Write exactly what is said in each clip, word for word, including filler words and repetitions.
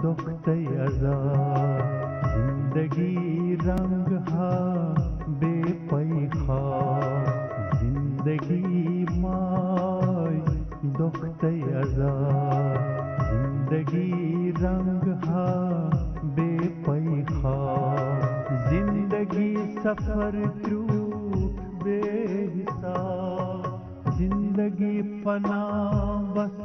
نقطۂ عذاب، زندگی رنگ ہا بے پی خواب، زندگی مائے نقطۂ عذاب، زندگی رنگ ہا بے پی خواب، زندگی سفر تروٹ بے حساب، زندگی فنا بس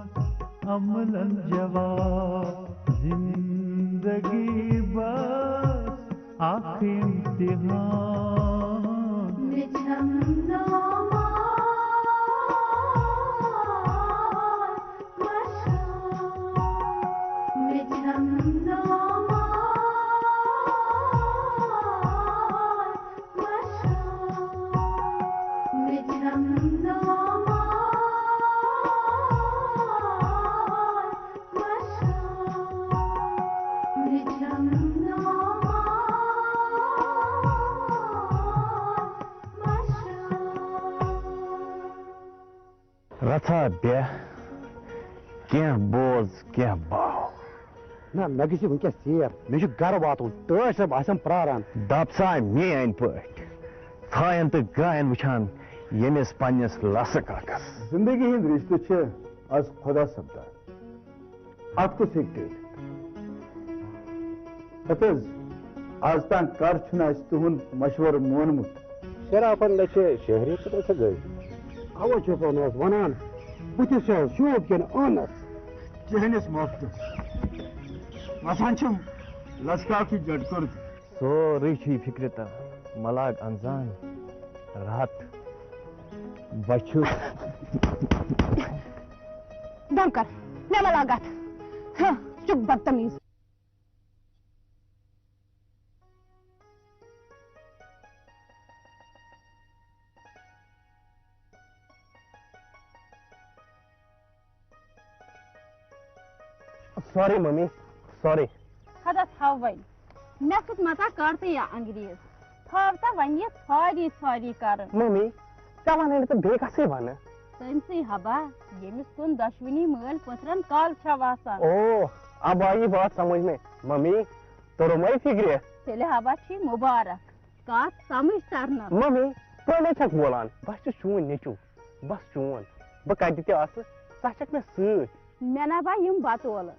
عملاً جواب، زندگی بس اکھ امتحان۔ مےٚ چھَم نامہ مشہوٗر، مےٚ چھَم نامہ مشہوٗر، مےٚ چھَم نامہ رژھا بیٚہہ، کینٛہہ بوز، کینٛہہ باو۔ نہ، مےٚ گژھِ وٕنکیٚس ژیر۔ مےٚ چھُ گرٕ واتُن۔ ٹٲٹھۍ صٲب آسن پراران۔ دپ سا میٲنۍ پٲٹھۍ۔ ژھاین تہٕ گاین وٕچھان ییٚمِس پننِس لسہٕ کاکس۔ زندگی ہٕنٛدۍ رشتہٕ چھِ از خۄدا سپدان۔ اتھ کُس ہیٚکہِ کٔرِتھ؟ ہتہٕ حظ، از تام کر چھُنہٕ اسہِ تُہُنٛد مشورٕ مونمُت؟ شرافن دٔچھِ شہری تہٕ دٔچھِ گٔے۔ اوا چھُسو نہٕ حظ ونان، بُتھِس چھِ حظ شوٗب کِنہٕ ٲنس؟ چٲنِس مۄختس وسان چھِم لسکاکہِ جٹکُر تہِ۔ سورُے چھُے فِکرِ تہٕ ملاگ انزان راتھ بچھُ۔ دم کر، مےٚ مہ لاگ اتھ۔ ہہ، چُپ بدتمیز۔ Sorry mummy, sorry. ہتا تھاو وۄنۍ۔ مےٚ سۭتۍ مہ تا کر تہٕ یا انگریز۔ تھاو تا وۄنۍ یہِ سوری سوری کران۔ ممی، ژےٚ وَنَے نہٕ تہٕ بیٚیہِ کَسٕے وَنہٕ؟ تٔمۍ سٕے ہبا، ییٚمِس کُن دۄشوٕنی مٲلۍ پٔتھرَن کَل چھےٚ واسان۔ او، اب آیی بات سمجھ میں۔ ممی، توٚرمَے فِکرِ؟ تیٚلہِ ہبا چھی مُبارک۔ کَتھ سمجھ ترنَس۔ ممی، پانَے چھَکھ بولان۔ بہٕ چھُس چون نیٚچوٗ۔ بس چون۔ بہٕ کَتہِ تہِ آسہٕ، ژٕ چھَکھ مےٚ سۭتۍ۔ مےٚ نہ با یِم بتولہٕ۔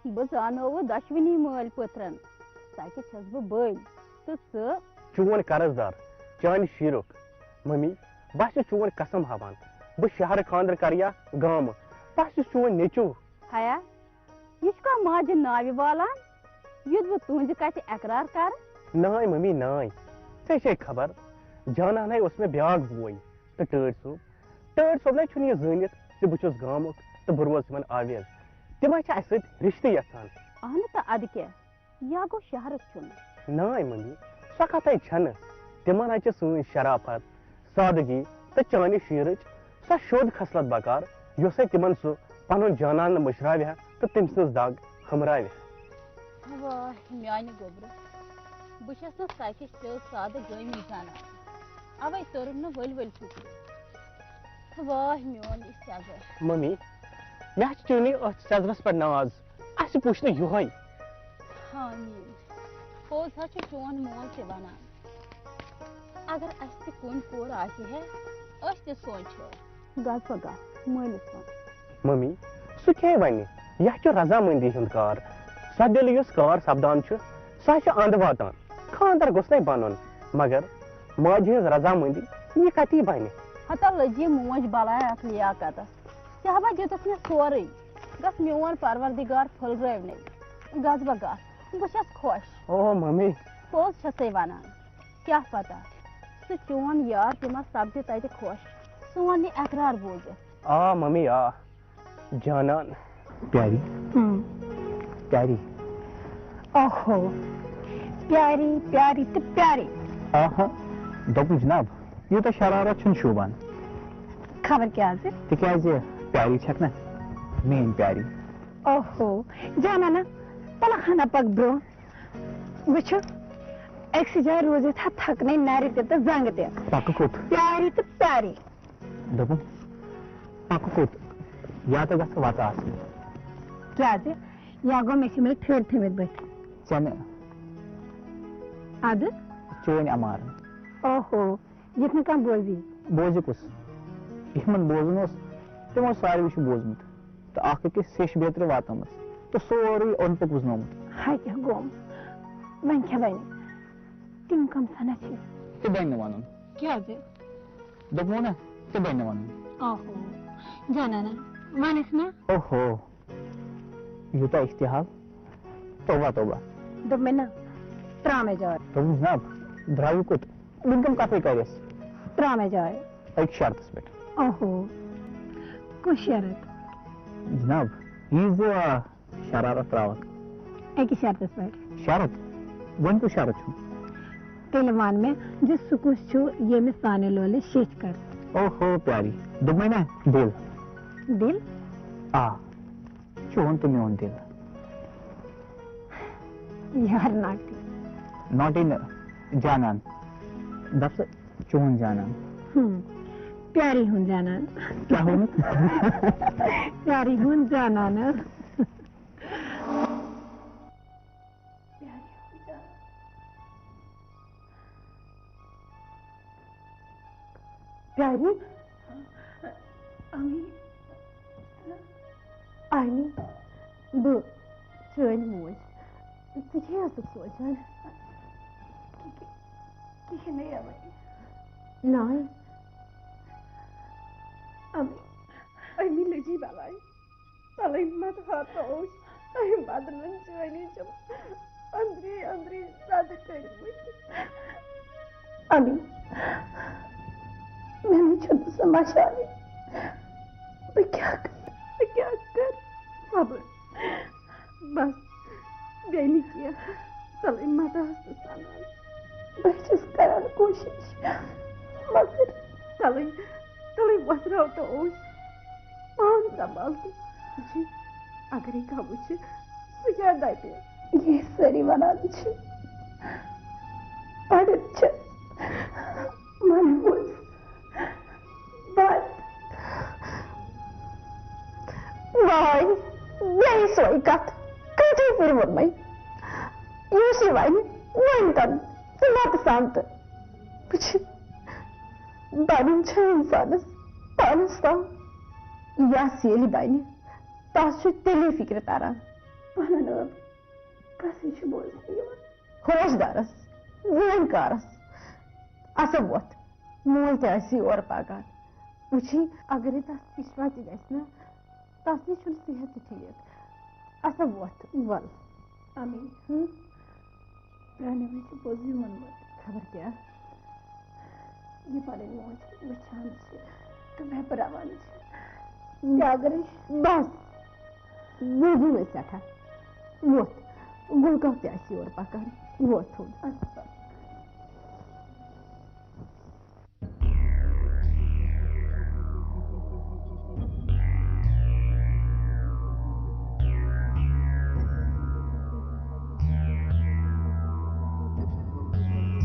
بہٕ زانووُ دۄشوٕنی مٲلۍ پٔتھرن۔ سۄ کہِ چھَس بہٕ بٔلۍ تہٕ ژٕ۔ چون قرض دار، چانہِ شیٖرُک۔ ممی، بہٕ ہا چھُس چون قسم ہاوان۔ بہٕ شہرٕ خانٛدر کرٕ یا گامہٕ، بہٕ ہا چھُس چون نیٚچوٗ۔ ہیا، یہِ چھُکھا ماجہِ ناوِ والان، یُتھ بہٕ تُہنٛزِ کتھِ اقرار کرٕ؟ ناے ممی، ناے۔ ژےٚ چھے خبر، جانانَے اوس مےٚ بیٛاکھ بوے تہٕ ٹٲٹھۍ صٲب۔ ٹٲٹھۍ صٲبنَے چھُنہٕ یہِ زٲنِتھ زِ بہٕ چھُس گامُک تہٕ بہٕ روزٕ یِمن آویز۔ تِم ہا چھِ اَسہِ سۭتۍ رِشتہٕ یَژھان۔ اہنہٕ تہٕ اَدٕ کیٛاہ؟ یا گوٚو شہرس چھُنہٕ۔ ناے ممی، سۄ کتھے چھنہٕ۔ تِمن ہا چھِ سٲنۍ شرافت، سادگی تہٕ چانہِ شیٖرٕچ سۄ شوٚد خصلت بکار، یۄسے تِمن سُہ پنُن جانان مٔشراوِ ہا تہٕ تٔمۍ سٕنز دگ ہمراوِ ہا۔ واہ میانہِ گوٚبرٕ، بہٕ چھَس نہٕ سۄ ہِش تیٚلہِ سادٕ گٲمی زنان، اوے توٚرُم نہٕ ؤلۍ ؤلۍ فِکرِ۔ واہ میون یہِ سیٚزر۔ ممی، مےٚ ہا چھِ چٲنی أتھۍ سیٚزرس پٮ۪ٹھ ناز۔ اسہِ پُش نہٕ یُہے۔ ہاں میٖن، پوٚز ہا چھُ چون مول تہِ ونان۔ اگر اسہِ تہِ کُنہِ کوٗر آسہِ ہے، أسۍ تہِ سونچہو۔ گژھ بہٕ گژھ، مٲلِس وَن۔ ممی، سُہ کیٛاہ وَنہِ؟ یہِ ہا چھُ رضامندی ہُنٛد کار۔ سۄ دِلہٕ یُس کار سپدان چھُ، سُہ ہا چھُ اَنٛد واتان۔ خانٛدر گوٚژھ نے بَنُن، مگر ماجہِ ہٕنٛز رضامندی، یہِ کَتی بَنہِ؟ ہتا لٔج یہِ موج بَلاے اَتھ لیاقتَس۔ ژےٚ ہا دِتُتھ مےٚ سورُے۔ گژھ میون پروردگار پھٔلرٲوۍ نے۔ گژھ بہٕ گژھ۔ بہٕ چھَس خۄش۔ اوہ ممی۔ پوٚز چھَسے وَنان۔ کیٛاہ پتہ، سُہ چون یار تہِ ما سپدِ تتہِ خۄش، سون یہِ اقرار بوٗزِتھ۔ آ ممی، آ۔ جانان۔ پیاری۔ ہم۔ پیاری۔ اوہو۔ پیاری، پیاری تہٕ پیاری۔ آہا۔ دوٚپُم جناب، یوٗتاہ شرارت چھُنہٕ شوٗبان۔ خبر کیٛازِ؟ تِکیٛازِ پیاری چھکھ نا میٲنۍ پیاری۔ اوہو۔ جانانا، پلک ہنا پک برونٛہہ۔ وٕچھِو، أکسٕے جایہِ روٗزِتھ ہا تھکنَے نَرِ تہِ تہٕ زنٛگہٕ تہِ۔ پَکہٕ کوٚت؟ پیاری تہٕ پیاری۔ دوٚپُم، پَکہٕ کوٚت؟ یا تہٕ گژھٕ وَتہٕ آسٕنۍ۔ کیٛازِ؟ یا گوٚو مےٚ چھِ مےٚ ٹھٔرۍ تھٲمٕتۍ بٕتھِ۔ ژےٚ نہٕ۔ اَدٕ؟ چٲنۍ اَمارَن۔ اوہو، یُتھ نہٕ کانٛہہ بوزی۔ بوزِ کُس؟ یِمَن بوزُن اوس، تِمو ساروٕے چھُ بوزمُت۔ تہٕ اَکھ أکِس سیٚچھ بیترِ واتنٲومٕژ۔ تہٕ سورُے اوٚنٛد پوٚک وُزنومُت۔ ہاے کیٛاہ گوٚم۔ وۄنۍ کیٛاہ بَنہِ؟ تِم کَم سَنہ چھِ۔ تہِ بَنہِ نہٕ وَنُن۔ کیٛازِ؟ دوٚپمو نہ، تہِ بَنہِ نہٕ وَنُن۔ اوہو، جانانا، وَنَکھ نہ۔ اوہو، یوٗتاہ اِشتِحال۔ توبہ، توبہ۔ دوٚپ مےٚ نہ، ترٛاو مےٚ جاے۔ دوٚپُن جِناب، درٛاو یہِ کوٚت؟ وٕنۍ کَم کَتھٕے کَرٮ۪س۔ ترٛاو مےٚ جاے۔ أکۍ شرطَس پٮ۪ٹھ۔ اوہو، کُس شرط؟ جِناب، یہِ زِ شرارت ترٛاوَکھ۔ أکِس شرطس پٮ۪ٹھ۔ شرط؟ وۄنۍ کُس شرط چھُ؟ تیٚلہِ وَن مےٚ زِ سُہ کُس چھُ ییٚمِس سانہِ لولہِ شیٚچھ کٔر؟ اوہو پیاری، دوٚپمَے نہ، دِل۔ دِل؟ آ، چون تہٕ میون دِل۔ You are naughty۔ Naughty نہٕ، جانان۔ دَپ سا، چون جانان۔ ہم، پیاری ہُنٛد جانان۔ کیٛاہ ووٚنُتھ؟ پیاری ہُنٛد جانان۔ پیاری۔ امی۔ امی۔ بہٕ، چٲنۍ موج۔ ژٕ کیٛاہ ٲسٕکھ سونٛچان؟ کِہیٖنۍ نہٕ یَوَے۔ ناے۔ امی۔ امی لٔجی بَلاے۔ تَلَے مَتہٕ ہاتھ اوس تۄہہِ بدلن چٲنی چھِم أنٛدری أنٛدری زَدٕ کٔرمٕتۍ۔ اَمی، مےٚ نہٕ چھُنہٕ سُہ مَشانٕے۔ بہٕ کیٛاہ کَرٕ؟ بہٕ کیٛاہ کَرٕ؟ صبر۔ بس، بیٚیہِ نہٕ کینٛہہ۔ تَلَے مَتہٕ ہَس تہٕ سَنان۔ بہٕ چھَس کران کوٗشِش، مگر تَلَے، تَلَے وۄتھراو تہٕ اوس پان سنبھال تہٕ وٕچھِو، اگرے کانٛہہ وٕچھِ، سُہ کیٛاہ دَپہِ؟ یہِ سٲری وَنان چھِ، پَران چھِ، وَنہِ بوز۔ بَس۔ واے، بیٚیہِ سۄے کَتھ، کٲتِس پھِرِ ووٚنمَے۔ یُس یہِ وَنہِ، وۄنۍ کَر ژٕ مَتہٕ سَن تہٕ۔ وٕچھ، بَنُن چھُ اِنسانَس پانَس تام۔ یَس ییٚلہِ بَنہِ، تَس چھُ تیٚلی فِکرِ تَران۔ پَنُن ٲب کَسٕے چھُ بوزنہٕ یِوان؟ ہوشدارَس، زٲنۍ کارَس۔ اَسا وۄتھ، مول تہِ آسہِ یور پَکان۔ وٕچھی، اگرے تَس کِشوَ تہِ گژھِ نا، تَس نِش چھُنہٕ صحت تہِ ٹھیٖک۔ اَسا وۄتھ، وَل۔ اَمی۔ ہُم؟ پرٛانیوٕے چھُ پوٚزُے ووٚنمُت۔ خبر کیٛاہ؟ یہِ پَنٕنۍ موج وٕچھان چھِ تہٕ وٮ۪پراوان چھِ۔ تہِ اگرے بَس، بوٗزُم أسۍ سٮ۪ٹھاہ۔ ووتھ، گُلہٕ کاک تہِ آسہِ یور پَکان۔ ووتھ تھوٚد۔ اَدٕ سا۔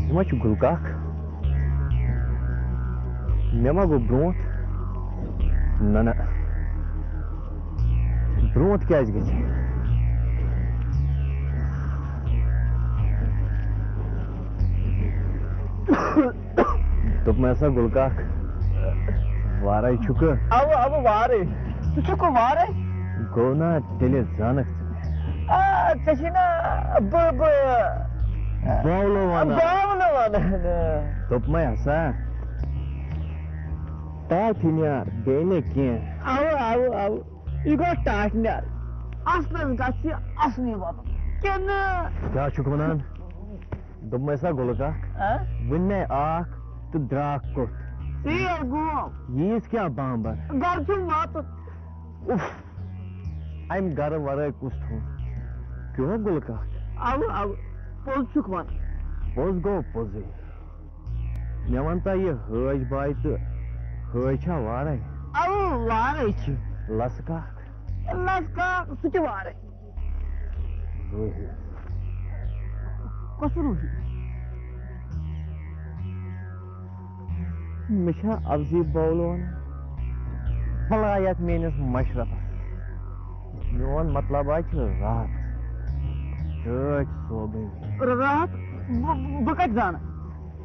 یہِ ما چھُ گُلہٕ کاک؟ مےٚ ما گوٚو برٛونٛٹھ؟ نہ، نہ۔ برٛونٛٹھ کیٛازِ گژھِ؟ دوٚپمَے سا گُلہٕ کاک، وارَے چھُکھٕ؟ اَوٕ، اَوٕ وارَے۔ ژٕ چھُکھٕ وارَے؟ گوٚو نا، تیٚلہِ زانَکھ ژٕ مےٚ۔ آ، ژےٚ چھُے نا بہٕ، بہٕ باولو وَنان۔ باولو وَنان۔ دوٚپمَے ہسا، ٹاٹھہِ نیار، بیٚیہِ نہٕ کینٛہہ۔ اَوٕ، اَوٕ، اَوٕ۔ یہِ گوٚو ٹاٹھہِ نیار۔ اَصلَس گژھِ اَصلٕے وَنُن۔ کِنہٕ؟ کیٛاہ چھُکھ وَنان؟ دوٚپمَے سا گُلہٕ کاک، ہہ؟ وُنہِ نے آکھ تہٕ درٛاکھ کوٚت؟ ژیر گوٚو۔ ییٖژ کیٛاہ بامبر؟ گرٕ چھُم واتُن۔ اُف! اَمہِ گرٕ ورٲے کُس تھوٚو؟ کیٛاہ گُلہٕ کاک؟ اَوٕ، اَوٕ، پوٚز چھُکھ وَنان۔ پوٚز گوٚو پوٚزُے۔ مےٚ وَن تا، یہِ حٲج باے تہٕ حٲج چھا وارَے؟ اَوٕ، وارَے چھِ۔ لَسہٕ کاک؟ لَسہٕ کاک، سُہ تہِ وارَے۔ روٗحی۔ کۄس روٗحی؟ مےٚ چھا اَپزِ بولُن؟ بَلاے یَتھ میٛٲنِس مَشرَفَس۔ میون مطلب حظ چھُ راحت۔ ٹٲٹھۍ صوبٕنۍ۔ راحت؟ بہٕ بہٕ کتہِ زانہٕ؟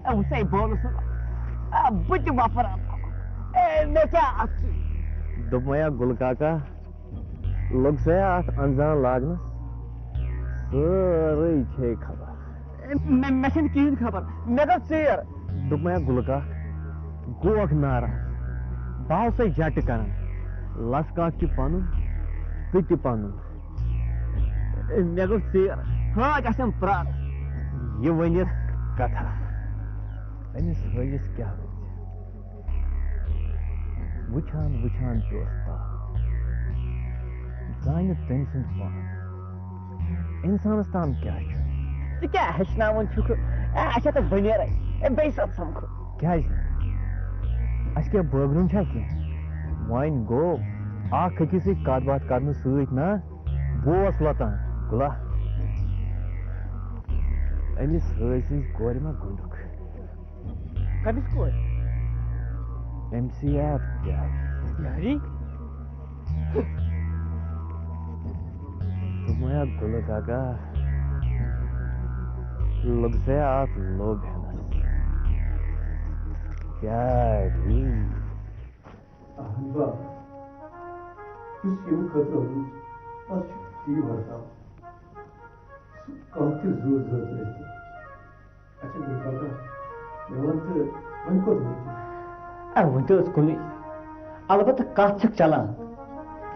اے، وٕچھ سا، یہِ بولُس نہٕ۔ آ، بہٕ تہِ وۄپھراو۔ اے، مےٚ کیٛاہ اَتھ سۭتۍ؟ دوٚپمَے ہا گُلہٕ کاکا، لوٚگ سا اتھ انزان لاگنس؟ سٲرٕے چھے خبر۔ مےٚ، مےٚ چھنہٕ کِہیٖنۍ خبر، مےٚ گٔژھ ژیر۔ دوٚپمَے ہا گُلہٕ کاک، گوکھ ناراض، بہٕ ہاو سۄے جٹہٕ کران، لس کاک تہِ پنُن، تہٕ تہِ پنُن۔ مےٚ گوٚو ژیر، ہاں، گژھن پرٛار۔ یہِ ؤنِتھ کتھا، أمِس حٲجِس کیٛاہ روزِ؟ وٕچھان وٕچھان پیوس تاپھ۔ زانہِ تٔمۍ سُنٛد پان۔ اِنسانَس تام کیٛاہ چھُ؟ ژٕ کیٛاہ ہیٚچھناوان چھُکھ؟ اے، اَسہِ ہا تہٕ بہٕ نیرَے۔ اے، بیٚیہِ ساتہٕ سَمکھو۔ کیٛازِ؟ اَسہِ کیٛاہ بٲگرُن چھا کینٛہہ؟ وۄنۍ گوٚو، اَکھ أکِس سۭتۍ کَتھ باتھ کَرنہٕ سۭتۍ نا بوس لۄتان۔ گُلا، أمِس حٲج سٕنٛزِ کورِ ما گوٚنٛڈُکھ؟ کٔمِس کورِ؟ أمۍ سٕے یار پیارِ۔ پیاری؟ دوٚپمَے ہا گُلہٕ کاکا، لوٚگ سا اَتھ لوٚگ ہٮ۪نَس۔ پیاری۔ اہن با، یُس ییٚمہِ خٲطرٕ اوٚنُم، تَس چھُ تی ورتاو۔ سُہ کانٛہہ تہِ زُو زٲژ ٲسِتھ۔ اچھا، گُلہٕ کاکا، مےٚ وَن تہٕ، وۄنۍ کوٚت ووت یہِ؟ اے، وۄنۍ تہِ ٲس کُنُے۔ البتہ کَتھ چھَکھ چلان۔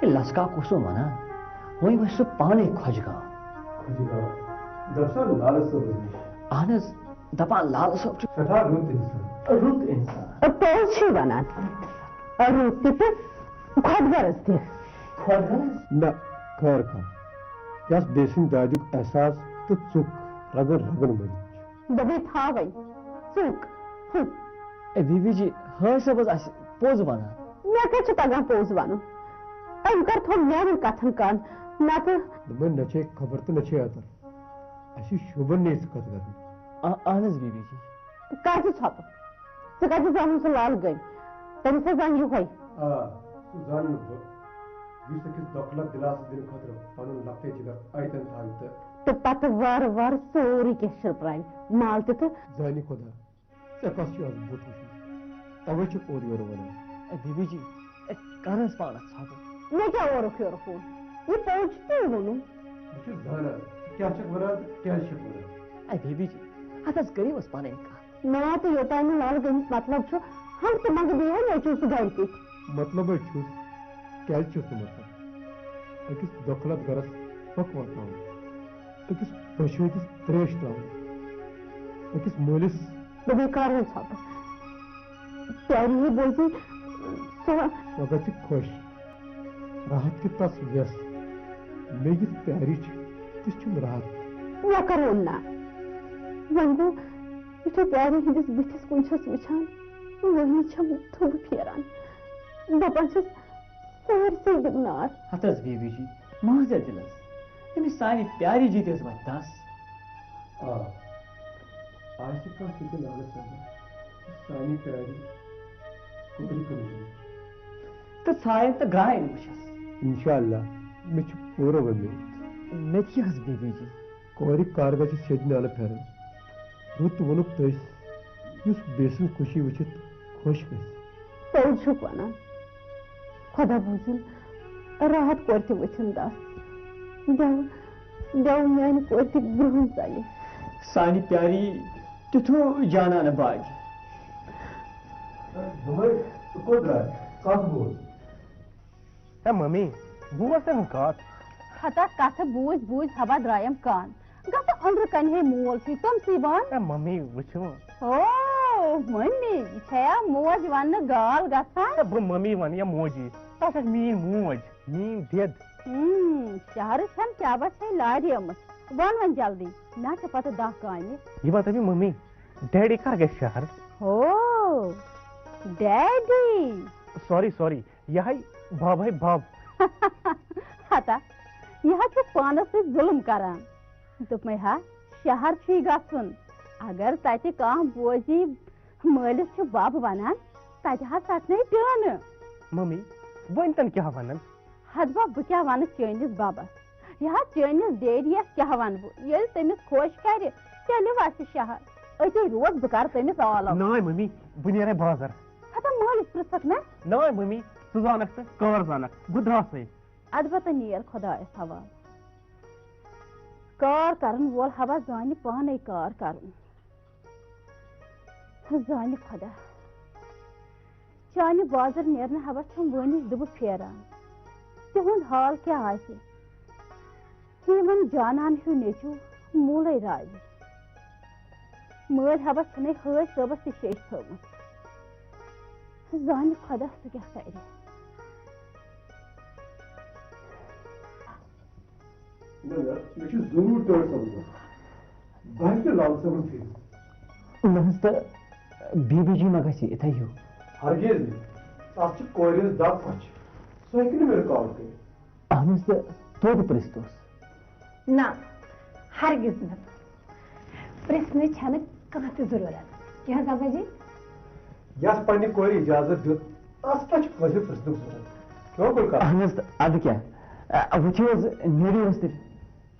ہے، لَس کاک اوس وۄنۍ وَنان، وۄنۍ وَسہِ سُہ پانَے خۄجہِ گام۔ خۄجہِ گام؟ دَپ سا لالہٕ صٲبَس نِش۔ اَہَن حظ، دَپان لالہٕ صٲب چھُ سٮ۪ٹھاہ رُت اِنسان۔ رُت اِنسان۔ پوٚز چھُے وَنان۔ رُت تہِ تہٕ خۄد غرض تہِ۔ خۄد غرض؟ نہ، خٲر کانٛہہ۔ یَس بیٚیہِ سٕنٛدِ دادیُک احساس تہٕ ژُک رَگَن رَگَن مٔرِتھ۔ دوٚپمَے تھاو وۄنۍ۔ ژُک۔ ہُہ۔ اے بی بی جی، حٲج صٲب حظ آسہِ پوٚز وَنان۔ مےٚ کَتہِ چھُ تَگان پوٚز وَنُن؟ أمۍ کَر تھوٚو میٛانٮ۪ن کَتھَن کَن، نَتہٕ۔ دوٚپمَے نہ چھے خبر تہٕ نہ چھے اَتَر۔ اَسہِ چھُ شوٗبان نہٕ یہِ کَتھ کَرٕنۍ۔ آ-، اَہَن حظ بی بی جی۔ کَر ژٕ ژھۄپہٕ؟ ژٕ کَتہِ زانُن سُہ لال گٔنۍ؟ تٔمِس حظ زانہِ یِہوٚے۔ آ، سُہ زانہٕ نہٕ بہٕ، یُس أکِس دۄکھلَت دِلاسہٕ دِنہٕ خٲطرٕ پَنُن لۄکٹے جِگر اَتٮ۪ن تھاوِ تہٕ۔ تہٕ پَتہٕ وارٕ وارٕ سورُے کینٛہہ شِرپراوِ، مال تہِ تہٕ۔ زانہِ خۄدا، ژےٚ کَس چھُ اَز بُتھ وٕچھمُت؟ تَوَے چھُکھ اورٕ یورٕ وَنان۔ اے بی بی جی، اے کَر حظ پانَس ژھۄپہٕ؟ مےٚ کیٛاہ اورُکھ یورُکھ ووٚن؟ یہِ پوٚز چھُ ژٕے ووٚنُم۔ بہٕ چھُس زانان، ژٕ کیٛاہ چھَکھ وَنان تہٕ کیٛازِ چھَکھ وَنان۔ اے بی بی جی، اَتھ حظ کٔرِو حظ پَنٕنۍ کَتھ۔ نا تہٕ یوٚتام نہٕ لالہٕ گٔنِس مطلب چھُ، ہنٛگہٕ تہٕ منٛگہٕ بیٚیہِ ہا نیٚچوٗ سُہ گرِ تہِ۔ مطلبے چھُس، کیٛازِ چھُس نہٕ مطلب؟ أکِس دۄکھلت گرس پھۄکھ واتناوُن، أکِس پٔژھۍ ہٕنٛدِس ترٛیش ترٛاوُن، أکِس مٲلِس۔ دوٚپمَے کر وۄنۍ ژھۄپہٕ؟ پیاری ہے بوزی، سۄ۔ سۄ گژھِ خۄش۔ راحت تہِ تس وٮ۪س۔ مےٚ یِژھ پیاری چھِ، تِژھ چھُم راحت۔ مےٚ کر ووٚن نا؟ وۄنۍ گوٚو، یُتھُے پیارِ ہٕنٛدِس بٕتھِس کُن چھَس وٕچھان، وٕنی چھَم تھوٚد پھیران۔ دَپان چھَس، سٲرسٕے دِمہٕ نار۔ ہتہٕ حظ بی بی جی، مہ حظ ہےٚ دِلس۔ أمِس سانہِ پیارِ جی تہِ حظ وَتھِ دَس۔ آ، آسہِ کانٛہہ تہِ تہٕ لالہٕ صٲبہ، سانہِ پیارِ کورِ کٔرِتھ۔ تہٕ ژھایَن تہٕ گرٛایَن وٕچھس۔ انشاءاللہ، مےٚ چھِ پوٗرٕ وۄمید۔ مےٚ تہِ حظ بی بی جی۔ کورِ کارگاہ چھِ سیٚدِ نالہٕ پھیران۔ رُت ووٚنُکھ تٔسۍ، یُس بیٚیہِ سٕنٛز خوشی وٕچھِتھ خۄش گژھِ۔ پوٚز چھُکھ وَنان۔ خۄدا بوٗزِن، راحت کورِ تہِ ؤتھِن دَس۔ دٮ۪و، دٮ۪و میٛانہِ کورِ تہِ برٛونٛہہ ژَلہِ۔ سانہِ پیاری تیُتھُے جانانہٕ باگہِ۔ دوٚپمَے، ژٕ کوٚت درٛاے؟ کَتھ بوز؟ ہے ممی، بوز تٔمۍ کتھ۔ ہتا کتھ بوٗزۍ بوٗزۍ ہبا درٛایم کان۔ گژھ أنٛدرٕ کنہِ ہے مول چھُے، تٔمسٕے ون۔ ہے ممی، وٕچھِو۔ او، ممی، یہِ چھیا موج وننہٕ گال گژھان؟ ہے بہٕ ممی ونہٕ یا موجی؟ تۄہہِ چھَس میٛٲنۍ موج، میٛٲنۍ دٮ۪د۔ ہم، شہرٕ چھَم کیٛاہ بس ہے لاریمٕژ۔ ون وۄنۍ جلدی، مےٚ چھِ پتہٕ دَہ کامہِ۔ یہِ ون تہٕ مےٚ ممی، ڈیڈی کر گژھِ شہر؟ او، ڈیڈی۔ سوری، سوری، یہِ ہاے بابے بب۔ ہتا، یہِ ہا چھُ پانس سۭتۍ ظُلم کران۔ دوٚپمَے ہا، شہر چھُے گژھُن۔ اگر تتہِ کانٛہہ بوزی مٲلِس چھُ بب ونان، تتہِ ہا ژٹنَے ٹٲنہٕ۔ ممی، وۄنۍ تن کیٛاہ ونن؟ ہتہٕ بب، بہٕ کیٛاہ ونہٕ چٲنِس ببس؟ یہِ حظ چٲنِس ڈیڈیَس کیٛاہ ونہٕ بہٕ؟ ییٚلہِ تٔمِس خۄش کرِ، تیٚلہِ وسہِ شہر۔ أتی روز، بہٕ کرٕ تٔمِس آلو۔ ناے ممی، بہٕ نیرے بازر۔ ہتا مٲلِس پرژھکھ نا؟ ناے ممی، ژٕ زانکھ تہٕ کار زانکھ، بہٕ درٛاسے۔ ادٕ بہٕ تہٕ نیر خۄدایس حوالہٕ۔ کار کرن وول ہوا زانہِ پانے کار کرُن۔ زانہِ خۄدا۔ چانہِ بازر نیرنہٕ ہوا چھم وٲنِج دُبہٕ پھیران۔ تِہُنٛد حال کیٛاہ آسہِ؟ یِمن جانان ہیوٗ نیٚچوٗ موٗلے راوِ۔ مٲلۍ ہوا چھُنے حٲج صٲبس تہِ شیٚچھ تھٲومٕژ۔ زانہِ خۄدا سُہ کیٛاہ کرِ۔ نہ، نہ، مےٚ چھُ ضروٗر ٹٲٹھۍ صٲبُن گژھُن۔ بہٕ ہٮ۪کہٕ نہٕ لال صٲبُن پھِرِتھ۔ نہ حظ، تہٕ بی بی جی ما گژھِ یِتھے ہیوٗ؟ ہرگز نہٕ۔ تَتھ چھِ کورِ ہٕنٛز دَگ پھۄچھ۔ سُہ ہیٚکہِ نہٕ مےٚ رُکاوٹ کٔرِتھ۔ اہن حظ، تہٕ توتہِ پرٛژھ توس۔ نہ، ہرگز نہٕ۔ پرٛژھنٕچ چھَنہٕ کانٛہہ تہِ ضروٗرت۔ کیٛاہ حظ، ابا جی؟ یَس پننہِ کورِ اجازت دیُت، تَس کیٛاہ چھُ کٲنٛسہِ پرٛژھنُک ضروٗرت؟ کیٛاہ گوٚو کَتھ؟ اہن حظ، تہٕ اَدٕ کیٛاہ؟ آ، وٕچھِو حظ، نیٖرِو حظ تیٚلہِ۔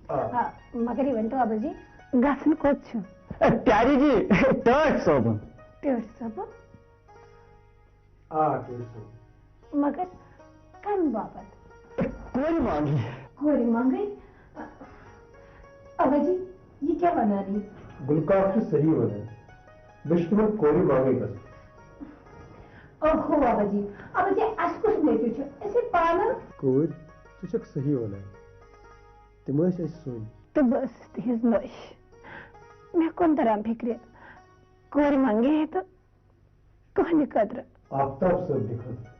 آ۔ آ، مگر یہِ ؤنۍ تو، ابا جی، گژھُن کوٚت چھُ؟ اے، پیاری جی، ٹٲٹھۍ صٲبُن۔ ٹٲٹھۍ صٲبُن؟ آ، ٹٲٹھۍ صٲب۔ مگر کَمہِ باپتھ؟ کورِ مانگنہِ۔ کورِ مانگٕنۍ؟ ابا جی، یہِ کیٛاہ وَنان یہِ؟ گُلہٕ کاک چھُ صحیح وَنان۔ مےٚ چھُ تِمن کورِ مانگٕنۍ گژھُن۔ اوہو، ابا جی، ابا جی، اَسہِ کُس نیٚچوٗ چھُ؟ أسۍ ہے پانہٕ۔ کورِ، ژٕ چھَکھ صحیح وَنان۔ تِم ٲسۍ اَسہِ سُنٛد۔ تہٕ بہٕ ٲسٕس تِہِنٛز نۄش۔ مےٚ کُن تران فِکرِ، کورِ منٛگے ہے تہٕ تُہٕنٛدِ خٲطرٕ۔ آفتاب صٲبنہِ خٲطرٕ۔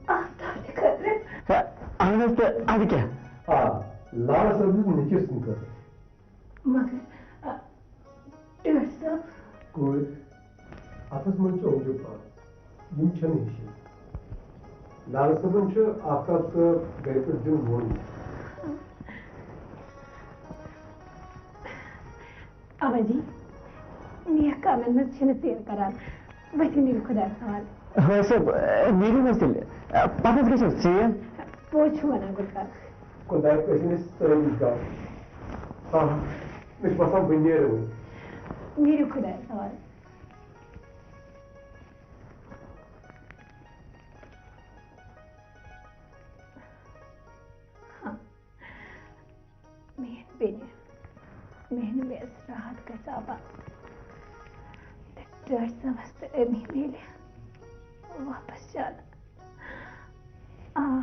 آفتابنہِ خٲطرٕ؟ ہے، اہن حظ، تہٕ اَدٕ کیٛاہ؟ آ، لالا صٲبنِس نیٚچوۍ سٕنٛدِ خٲطرٕ۔ مگر، آ، ٹٲٹھۍ صٲب۔ کورِ، اَتھس منٛز چھِ أنٛدرٕ پانہٕ۔ یِم چھِنہٕ ہِشی۔ لالا صٲبُن چھُ آفتاب صٲب گرِ پٮ۪ٹھ دیُن ووٚن۔ اوا جی، نیک کامٮ۪ن منٛز چھِنہٕ ژیر کران۔ ؤتھِو، نِیِو خۄدایَس حوالہٕ۔ ہٲے صٲب، نیٖرِو حظ تیٚلہِ۔ پتہٕ حظ گژھِ حظ ژیر۔ پوٚز چھُ وَنان گُلہٕ کاک۔ خۄداے ٲسِن أسۍ سٲری گام۔ آ، مےٚ چھُ باسان بہٕ نیرٕ وۄنۍ۔ نیٖرِو خۄدایَس حوالہٕ۔ میٛانہِ بیٚنہِ، میٛانہِ مےٚ ٲس راحت گژھان پَتہٕ۔ تہٕ ٹٲٹھۍ صٲبَس تہٕ أمی میلہِ واپَس جانا۔ آ۔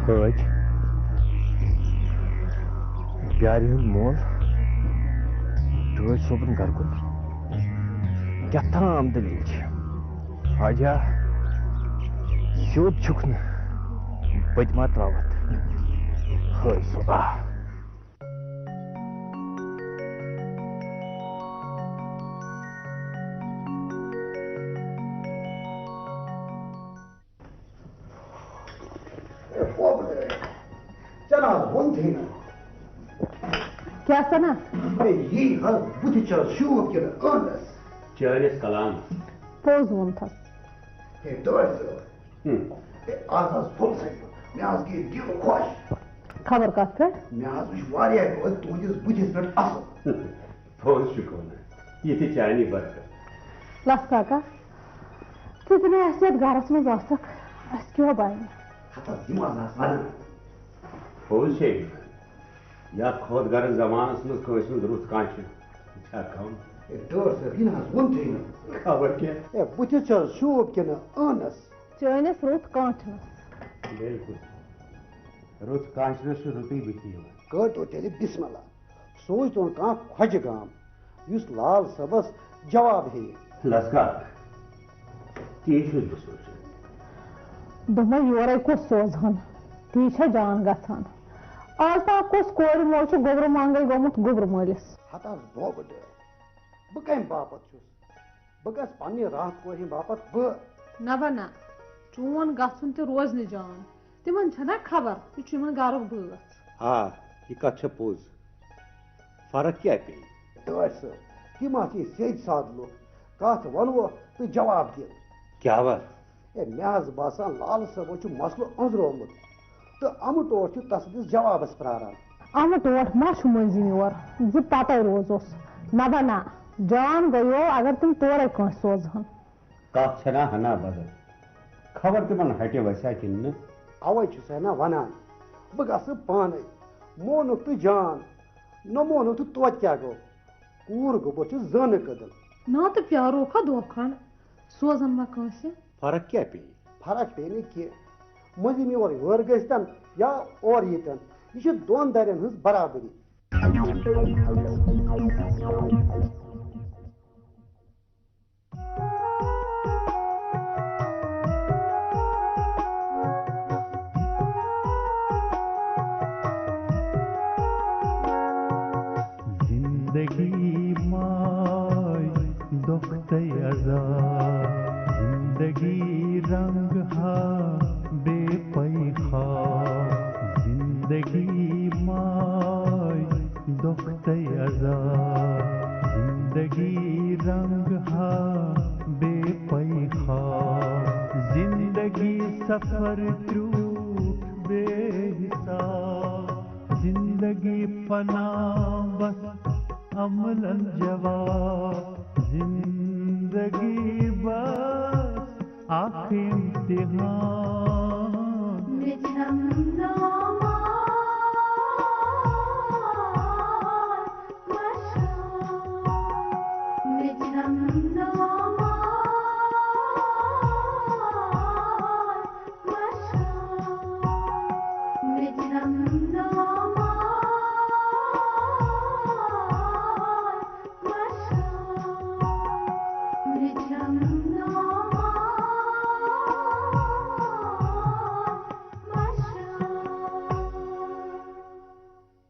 حٲج، پیارِ ہُنٛد مول، ٹٲٹھۍ صٲبُن گرٕ کُن کیٛاہ تام دٔلیٖل چھِ۔ حاجہ، سیوٚد چھُکھ نہٕ، بہٕ تہِ ما ترٛاوَتھ حٲج صٲب؟ آ۔ ژےٚ نہ حظ ووٚنتھٕے نہٕ۔ کیٛاہ سنا؟ ہے، یی حظ بُتھِ چھا شوٗب کِنہٕ ٲنٛدس؟ چٲنِس کلامس۔ پوٚز ووٚنتھس۔ ہے، ٹٲٹھۍ صٲب۔ ہم۔ ہے، آز حظ پھوٚل سا یہِ۔ مےٚ حظ گٔے دِل خۄش۔ خبر کتھ پٮ۪ٹھ؟ مےٚ حظ وٕچھ واریاہ دۄہ تُہٕنٛدِس بُتھِس پٮ۪ٹھ اصٕل۔ پوٚز چھُکھ وَنان، یہِ تہِ چانی برکت۔ لَس کاکا، ژٕ تہِ نَے آسہِ یَتھ گَرَس منٛز آسَکھ، اَسہِ کیٛاہ بَنہِ؟ ہَتَس دِمہٕ حظ آز وَنان۔ پوٚز چھے، یَتھ خۄد غرض زمانَس منٛز کٲنٛسہِ ہُنٛد رُت کانٛہہ چھُ، چھا کَم؟ ہے، ٹٲٹھۍ صٲب، یہِ نہٕ حظ ووٚنتھٕے نہٕ۔ خبر کیٛاہ؟ ہے، بُتھِس چھِ حظ شوٗب کِنہٕ ٲنَس؟ چٲنِس رُت کانٛہہ چھُنَس۔ بِلکُل۔ رُت کانٛہہ چھُنہٕ سُہ رُتُے بٕتھِ یِوان۔ کٔٹو تیٚلہِ بسم اللہ۔ سوٗزتون کانٛہہ کھۄجہِ گام، یُس لال صٲبس جواب ہیٚیہِ۔ لسکا، تی چھُس بہٕ سونٛچان۔ دوٚپمَے، یورَے کُس سوزہَن؟ تی چھا جان گژھان؟ آز تام کُس کورِ مول چھُ گوٚبرٕ منٛگَے گوٚمُت گوٚبرٕ مٲلِس؟ ہتس بوبہٕ ڈٲر، بہٕ کَمہِ باپتھ چھُس؟ بہٕ گژھٕ پننہِ راتھ کورِ ہِنٛدِ باپتھ بہٕ۔ نہ با نہ، چون گژھُن تہِ روزِ نہٕ جان۔ تِمن چھنا خبر، یہِ چھُ یِمن گرُک بٲژ۔ آ، یہِ کتھ چھےٚ پوٚز۔ فرق کیٛاہ پیٚیہِ؟ ٹٲٹھۍ صٲب، تِم آسہِ سیٚدۍ سادٕ لُکھ، کتھ ونوکھ تہٕ جواب دِنۍ۔ کیٛاہ وا؟ ہے، مےٚ حظ باسان لالہٕ صٲبن چھُ مسلہٕ أنٛزرومُت تہٕ امہٕ ٹوٹھ چھُ تس أکِس جوابس پراران۔ امہٕ ٹوٹھ ما چھُ مٔنٛزِم یور زِ پتے روزوس؟ نہ با نہ، جان گٔیو اگر تِم تورے کٲنٛسہِ سوزہن۔ کتھ چھنا ہنا بدل۔ خبر تِمن ہٹہِ وسیا کِنہٕ نہٕ۔ اوے چھُسے نا ونان، بہٕ گژھٕ پانے۔ مونُکھ تہٕ جان، نہ مونُکھ تہٕ توتہِ کیٛاہ گوٚو؟ کوٗر گوٚبُر چھُ زٲنہٕ کٔدٕل۔ نا تہٕ پیاروکھا دۄہ کھنٛڈ، سوزن ما کٲنٛسہِ۔ فرق کیٛاہ پیٚیہِ؟ فرق پیٚیہِ نہٕ کینٛہہ۔ مٔنٛزِم یور یور گٔژھتن یا اورٕ ییٖتن، یہِ چھِ دۄن درٮ۪ن ہٕنٛز برابری۔ زندگی ماے دۄکھتَے عذاب، زندگی رنگ ہا بے پَے خواب، زندگی ماے دۄکھتَے عذاب، زندگی رنگ ہا بے پَے خواب، زندگی سفر تروٹ بے حساب، زندگی فنا بس عملن جواب، زندگی بس اکھ امتحان۔ مےٚ چھَم نام